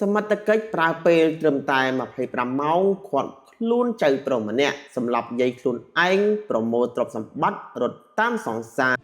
សមត្ថកិច្ចប្រើពេលត្រឹមតែ25ម៉ោងឃាត់ខ្លួនចៅប្រុសម្នាក់សម្លាប់យាយខ្លួនឯងប្រមូលទ្រព្យសម្បត្តិរត់តាមសង្សារ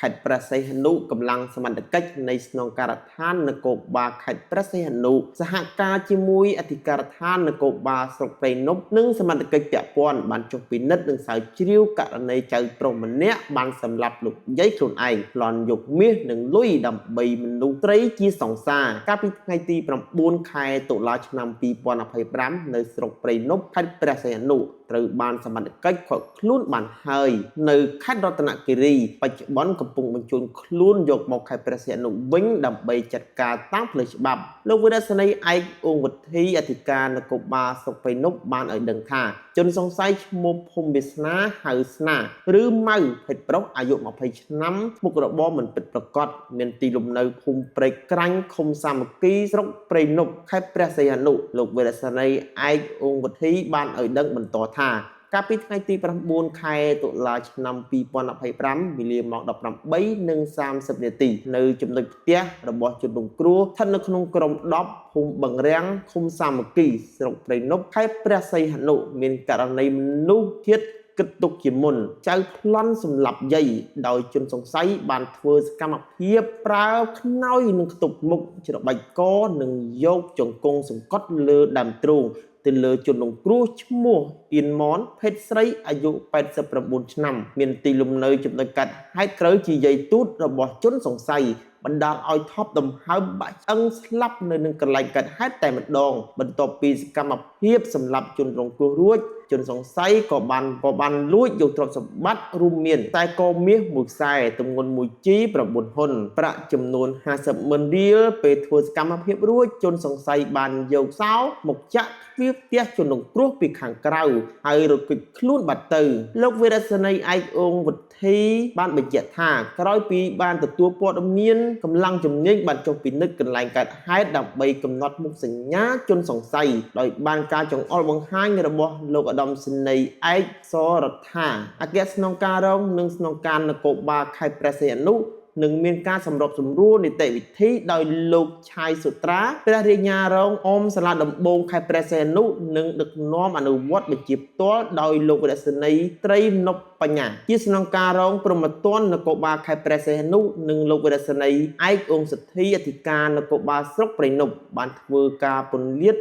ខេត្តព្រះសីហនុកម្លាំងសមត្ថកិច្ចនៃស្នងការដ្ឋាននគរបាលខេត្តព្រះសីហនុសហការជាមួយអធិការដ្ឋាននគរបាលស្រុកព្រៃនប់និងសមត្ថកិច្ចពាក់ព័ន្ធបានចុះពិនិត្យនិងស្រាវជ្រាវករណីចៅប្រុសម្នាក់បានសម្លាប់លោកយាយខ្លួនឯងប្លន់យកមាសនិងលុយដើម្បីមនុស្សត្រីជាសង្សារកាលពីថ្ងៃទី9ខែតុលាឆ្នាំ2025នៅស្រុកព្រៃនប់ខេត្តព្រះសីហនុត្រូវបានសមត្ថកិច្ចឃាត់ខ្លួនបានហើយនៅខេត្តរតនគិរីបច្ចុប្បន្នកំពុងបញ្ជូនខ្លួនយកមកខេត្តព្រះសីហនុវិញដើម្បីចាត់ការតាមផ្លូវច្បាប់លោកវិរៈសេនីយ៍ឯកអ៊ុងវុធីអធិការនគរបាលស្រុកព្រៃនប់បានឲ្យដឹងថាជនសង្ស័យឈ្មោះភូមិវាសនាហៅស្នាឬម៉ៅភេទប្រុសអាយុ20ឆ្នាំមុខរបរមិនពិតប្រាកដមានទីលំនៅភូមិព្រែកក្រាញ់ឃុំសាមគ្គីស្រុកព្រៃនប់ខេត្តព្រះសីហនុលោកវិរៈសេនីយ៍ឯកអ៊ុងវុធីបានឲ្យដឹងបន្តថាកាលពីថ្ងៃទី9ខែតុលាឆ្នាំ2025វេលាម៉ោង18:30នាទីនៅចំណុចផ្ទះរបស់ជនរងគ្រោះស្ថិតនៅក្នុងក្រុម10ភូមិបឹងរាំងឃុំសាមគ្គីស្រុកព្រៃនប់ខេត្តព្រះសីហនុមានករណីមនុស្សធាតុគិតទុកជាមុនចៅប្លន់សម្លាប់យាយដោយជនសង្ស័យបានធ្វើសកម្មភាពប្រើខ្នើយនឹងខ្ទប់មុខច្របាច់កនិងយកជង្គង់សង្កត់លើដើមទ្រូងទៅលើជនរងគ្រោះឈ្មោះអៀនម៉នភេទស្រីអាយុ89ឆ្នាំមានទីលំនៅចំណុចកាត់ហេតុត្រូវជាយាយទូតរបស់ជនសង្ស័យបណ្ដាលឲ្យថប់ដង្ហើមបាក់ឆ្អឹងស្លាប់នៅនឹងកន្លែងកាត់ហេតុតែម្ដងបន្ទាប់ពីសកម្មភាពសម្លាប់ជនរងគ្រោះរួចជនសង្ស័យក៏បានក៏បានលួចយកទ្រព្យសម្បត្តិរួមមានតែកមាសមួយខ្សែទម្ងន់1ជី9ហ៊ុនប្រាក់ចំនួន50ម៉ឺនរៀលពេលធ្វើសកម្មភាពរួចជនសង្ស័យបានយកសោមកចាក់ទ្វារផ្ទះជនរងគ្រោះពីខាងក្រៅហើយរត់គេចខ្លួនបាត់ទៅលោកវីរសេនីយ៍ឯកអង្វុធីបានបញ្ជាក់ថាក្រោយពីបានទទួលព័ត៌មានកម្លាំងជំនាញបានចុះពិនិត្យកន្លែងកើតហេតុដើម្បីកំណត់មុខសញ្ញាជនសង្ស័យដោយបានការចង្អុលបង្ហាញរបស់លោកឧត្តមសេនីយ៍ឯកសរដ្ឋាអគ្គស្នងការរងនិងស្នងការនគរបាលខេត្តព្រះសីហនុនិងមានការសម្របសម្រួលនីតិវិធីដោយលោកឆាយសុត្រាព្រះរាជអាជ្ញារងអមសាលាដំបងខេត្តព្រះសីហនុនិងដឹកនាំអនុវត្តបញ្ជាផ្ទាល់ដោយលោកវរៈសេនីយ៍ត្រីនប់បញ្ញាជាស្នងការរងព្រហ្មទណ្ឌនគរបាលខេត្តព្រះសីហនុនិងលោកវរៈសេនីយ៍ឯកអង្សទ្ធីអធិការនគរបាលស្រុកព្រៃនប់បានធ្វើការពន្លាត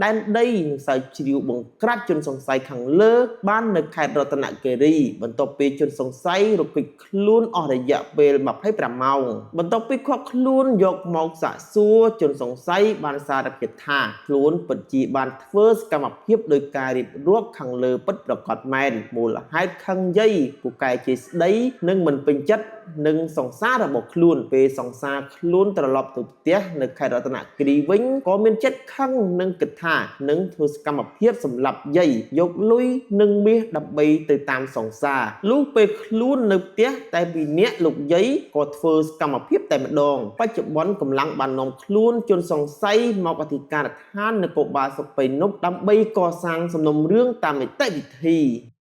ដែនដីនិងសើជ្រាវបង្ក្រាបជនសង្ស័យខាងលើបាននៅខេត្តរតនគិរីបន្ទាប់ពីជនសង្ស័យរត់គេចខ្លួនអស់រយៈពេល25ម៉ោងបន្ទាប់ពីឃាត់ខ្លួនយកមកសាកសួរជនសង្ស័យបានសារភាពថាខ្លួនពិតជាបានធ្វើសកម្មភាពដោយការរៀបរាប់ខាងលើពិតប្រាកដមែនមូលហេតុខឹងយាយពូកែជាស្ដីនិងមិនពេញចិត្តនឹងសង្សាររបស់ខ្លួនពេលសង្សារខ្លួនត្រឡប់ទៅផ្ទះនៅខេត្តរតនគិរីវិញក៏មានចិត្តខឹងនិងគិតថានឹងធ្វើសកម្មភាពសម្លាប់យាយយកលុយនិងមាសដើម្បីទៅតាមសង្សារលុះពេលខ្លួននៅផ្ទះតែពីរនាក់លោកយាយក៏ធ្វើសកម្មភាពតែម្ដងបច្ចុប្បន្នកម្លាំងបាននាំខ្លួនជនសង្ស័យមកអធិការដ្ឋាននគរបាលស្រុកព្រៃនប់ដើម្បីកសាងសំណុំរឿងតាមនីតិវិធី។